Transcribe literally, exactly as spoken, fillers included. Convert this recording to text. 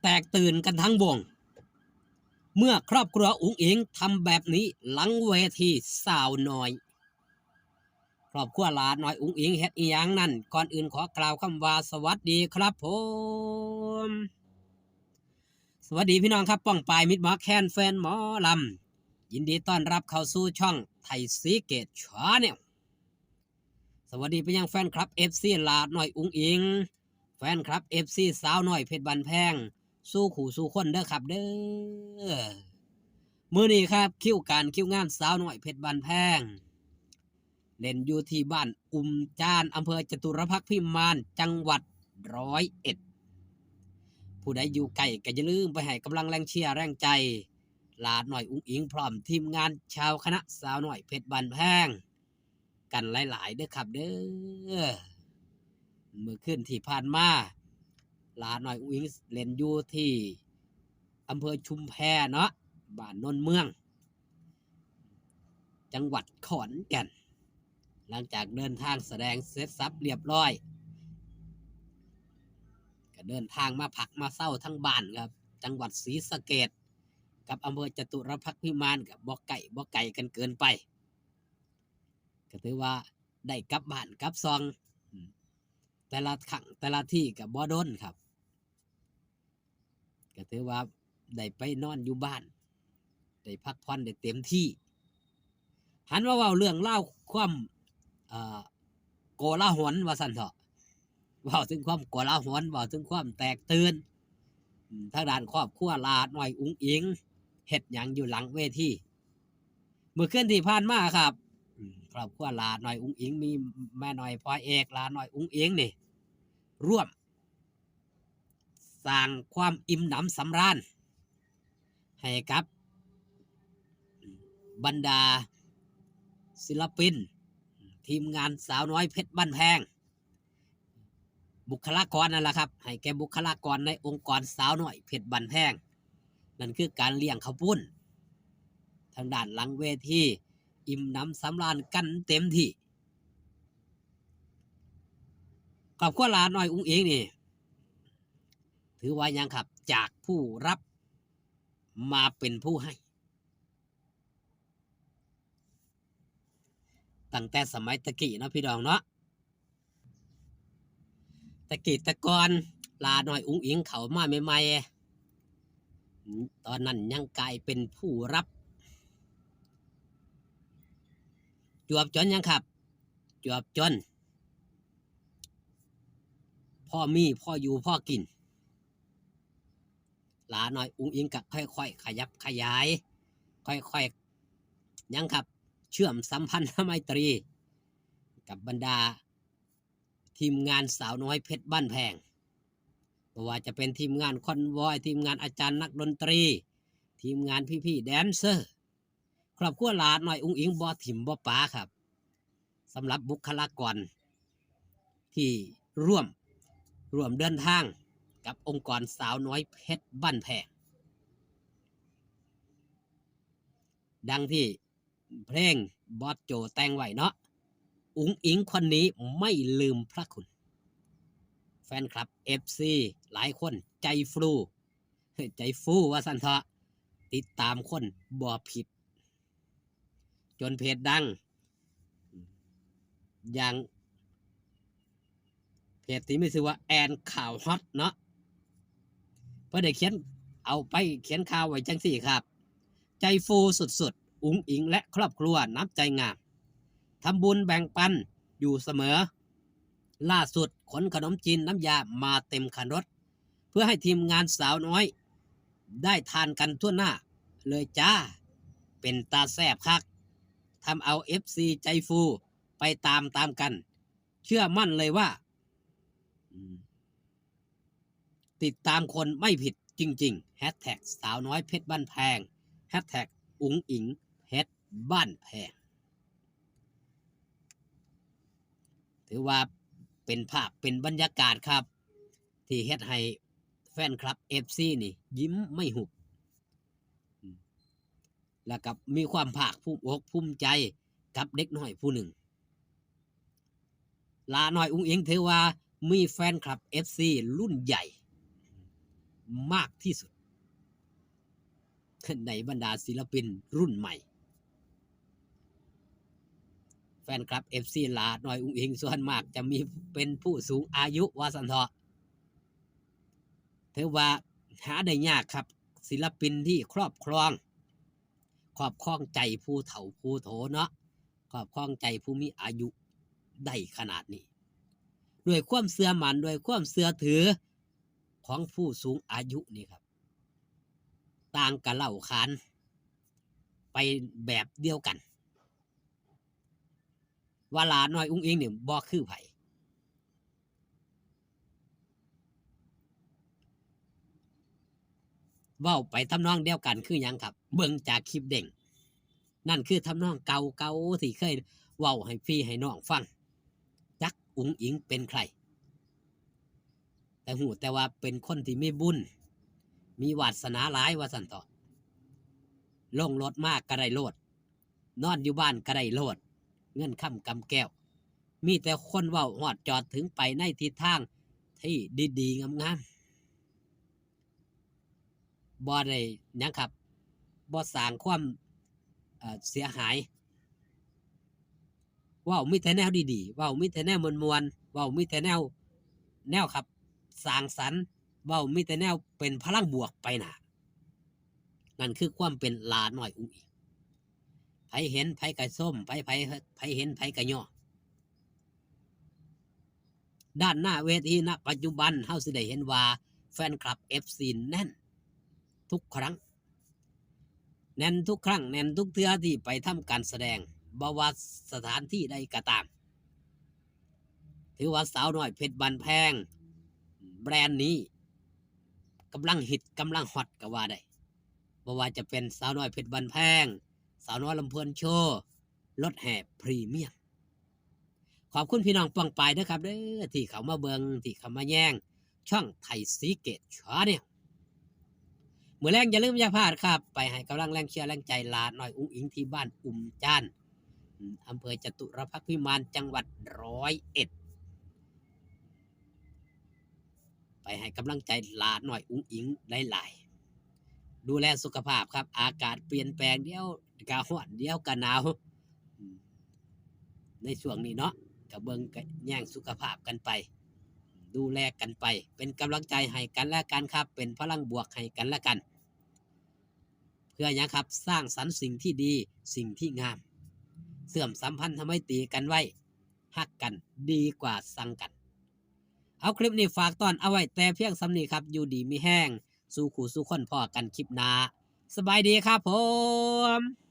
แตกตื่นกันทั้งวง เมื่อครอบครัวอุ๋งอิ๋งทำแบบนี้หลังเวทีสาวน้อย ครอบครัวหลาน้อยอุ๋งอิ๋งเฮ็ดอีหยังนั่น ก่อนอื่นขอกล่าวคำว่าสวัสดีครับผม สวัสดีพี่น้องครับ ป้องปายมิตรหมอแคนแฟนหมอลำ ยินดีต้อนรับเข้าสู่ช่องไทยซีเกตชาแนล สวัสดีไปยังแฟนคลับ เอฟซี หลาน้อยอุ๋งอิ๋ง แฟนคลับ เอฟซี สาวน้อยเพชรบ้านแพง สู่คู่สู่คนเด้อครับเด้อ มื้อนี้ครับ คิวการคิวงานสาวน้อยเพชรบ้านแพง เล่นอยู่ที่บ้านอุ้มจาน อำเภอจตุรพักษ์พิมาน จังหวัดร้อยเอ็ด ผู้ใดอยู่ไกลก็อย่าลืมไปให้กำลังแรงเชียร์แรงใจ หลาน้อยอุ๋งอิ๋งพร้อมทีมงานชาวคณะสาวน้อยเพชรบ้านแพง กันหลายๆเด้อครับเด้อ มื้อคืนที่ผ่านมา หลาน้อยอุ๋งอิ๋งเล่นอยู่ที่อำเภอชุมแพเนาะ บ้านโนนเมือง จังหวัดขอนแก่น หลังจากเดินทางแสดงเสร็จสับเรียบร้อย ก็เดินทางมาพักมาเซาทั้งบ้านครับ จังหวัดศรีสะเกษกับอำเภอจตุรพักษ์พิมานก็บ่ไกลบ่ไกลกันเกินไป ก็ถือว่าได้กลับบ้านกลับซอง อืม แต่ละครั้งแต่ละที่ก็บ่โดนครับ ก็ถือว่าได้ไปนอนอยู่บ้าน ได้พักผ่อนได้เต็มที่ หันมาเว้าเรื่องราวความ เอ่อ โกลาหลว่าซั่นเถาะ เว้าถึงความโกลาหล เว้าถึงความแตกตื่น อืม ทางด้านครอบครัวหลาน้อยอุ๋งอิ๋ง เฮ็ดหยังอยู่หลังเวที มื้อคืนที่ผ่านมาครับ อืม ครอบครัวหลาน้อยอุ๋งอิ๋ง มีแม่น้อยพ่อเอก หลาน้อยอุ๋งอิ๋งนี่ ร่วม สร้างความอิ่มหนำสำราญ ให้กับ บรรดาศิลปิน ทีมงานสาวน้อยเพชรบ้านแพง บุคลากรนั่นแหละครับ ให้แก่บุคลากรในองค์กรสาวน้อยเพชรบ้านแพง นั่นคือการเลี้ยงข้าวปุ้น ทางด้านหลังเวที อิ่มหนำสำราญกันเต็มที่ ครอบครัวหลาน้อยอุ๋งอิ๋งนี่ ถือว่ายังครับ จากผู้รับมาเป็นผู้ให้ ตั้งแต่สมัยตะกี้เนาะพี่น้องเนาะ ตะกี้แต่ก่อนหลาน้อยอุ๋งอิ๋งเข้ามาใหม่ๆ ตอนนั้นยังกลายเป็นผู้รับ จวบจนยังครับ จวบจน พอมีพออยู่พอกิน หลาน้อยอุ๋งอิ๋งก็ค่อยๆขยับขยาย ค่อยๆยังครับ เชื่อมสัมพันธไมตรี กับบรรดาทีมงานสาวน้อยเพชรบ้านแพง บ่ว่าจะเป็นทีมงานคอนวอย ทีมงานอาจารย์นักดนตรี ทีมงานพี่ๆแดนเซอร์ ครอบครัวหลาน้อยอุ๋งอิ๋งบ่ถิ่มบ่ปาครับ สำหรับบุคลากรที่ร่วม ร่วมเดินทางกับองค์กรสาวน้อยเพชรบ้านแพง ดังที่เพลงบอสโจแต่งไว้เนาะ อุ๋งอิ๋งคนนี้ไม่ลืมพระคุณ แฟนคลับ เอฟซี หลายคนใจฟลู ใจฟูว่าซั่นเถาะ ติดตามคนบ่ผิด จนเพจดัง อย่าง เพจที่มีชื่อว่าแอนข่าวฮอตเนาะ เพิ่นได้เขียน เอาไปเขียนข่าวไว้จังซี่ครับ ใจฟูสุดๆ อุ๋งอิ๋งและครอบครัวน้ำใจงาม ทำบุญแบ่งปันอยู่เสมอ ล่าสุดขนขนมจีนน้ำยามาเต็มคันรถ เพื่อให้ทีมงานสาวน้อย ได้ทานกันทั่วหน้าเลยจ้า เป็นตาแซ่บคัก ทำเอา เอฟซี ใจฟูไปตามตามกัน เชื่อมั่นเลยว่า อืม ติดตามคนไม่ผิดจริงๆ แฮชแท็กสาวน้อยเพชรบ้านแพง แฮชแท็กอุ๋งอิ๋งเพชรบ้านแพง ถือว่าเป็นภาพเป็นบรรยากาศครับ ที่เฮ็ดให้แฟนคลับ เอฟซี นี่ยิ้มไม่หุบ อืม แล้วก็มีความภาคภูมิอกภูมิใจกับเด็กน้อยผู้หนึ่ง หลาน้อยอุ๋งอิ๋งถือว่ามีแฟนคลับ เอฟซี รุ่นใหญ่ มากที่สุด ในบรรดาศิลปินรุ่นใหม่ แฟนคลับ เอฟซี หลาน้อยอุ๋งอิ๋งส่วนมากจะมีเป็นผู้สูงอายุว่าซั่นเถาะ ถือว่าหาได้ยากครับ ศิลปินที่ครอบครอง ครอบครองใจผู้เฒ่าผู้โถเนาะ ครอบครองใจผู้มีอายุได้ขนาดนี้ ด้วยความเชื่อมั่น ด้วยความเชื่อถือของผู้สูงอายุนี่ครับ ต่างกะเล่าขานไปแบบเดียวกัน ว่าหลาน้อยอุ๋งอิ๋งนี่บ่คือไผ เว้าไปทำนองเดียวกันคือหยังครับ เบิ่งจากคลิปเด้ง นั่นคือทำนองเก่าๆที่เคยเว้าให้พี่ให้น้องฟัง จักอุ๋งอิ๋งเป็นใคร แต่ฮู้แต่ว่าเป็นคนที่มีบุญ มีวาสนาหลายว่าซั่นเถาะ ลงรถมาก็ได้โลด นอนอยู่บ้านก็ได้โลด เงินคำกำแก้ว มีแต่คนเว้าฮอดจอดถึงไปในทิศทางที่ดีๆ งามๆ บ่ได้หยังครับ บ่สร้างความ เอ่อ เสียหาย เว้ามีแต่แนวดีๆ เว้ามีแต่แนวม่วนๆ เว้ามีแต่แนว แนวครับ สร้างสรรค์ เว้ามีแต่แนวเป็นพลังบวกไปหน้า นั่นคือความเป็นหลาน้อยอุ๋งอิ๋ง ไผเห็นไผกะชม ไผ ไผ ไผเห็นไผกะย่อ ด้านหน้าเวที ณ ปัจจุบัน เฮาสิได้เห็นว่าแฟนคลับ เอฟซี แน่นทุกครั้ง แน่นทุกครั้ง แน่นทุกเทื่อที่ไปทำการแสดง บ่ว่าสถานที่ใดก็ตาม ถือว่าสาวน้อยเพชรบ้านแพง แบรนด์นี้กำลังฮิต กำลังฮอตก็ว่าได้ บ่ว่าจะเป็นสาวน้อยเพชรบ้านแพง สาวน้อยลำเพลินโชว์ รถแห่พรีเมียม ขอบคุณพี่น้องป้องปายเด้อครับเด้อ ที่เข้ามาเบิ่ง ที่เข้ามาแยงช่องไทยศรีเกต Channel มื้อแลงอย่าลืมอย่าพลาดครับ ไปให้กำลังแรงเชียร์แรงใจหลาน้อยอุ๋งอิ๋งที่บ้านอุ่มจาน อืม อำเภอจตุรพักษ์พิมาน จังหวัดร้อยเอ็ด ไปให้กำลังใจหลาน้อยอุ๋งอิ๋งหลายๆ ดูแลสุขภาพครับ อากาศเปลี่ยนแปลง เดี๋ยวก็ร้อน เดี๋ยวก็หนาว อืม ในช่วงนี้เนาะ ก็เบิ่งก็แยงสุขภาพกันไป ดูแลกันไป เป็นกำลังใจให้กันและกันครับ เป็นพลังบวกให้กันและกัน เพื่อหยังครับ สร้างสรรค์สิ่งที่ดี สิ่งที่งาม เชื่อมสัมพันธไมตรีกันไว้ ฮักกันดีกว่าซังกัน เอาคลิปนี้ฝากต้อนเอาไว้แต่เพียงส่ำนี้ครับ อยู่ดีมีแฮง สู่คู่สู่คน พ้อกันคลิปหน้า สบายดีครับผม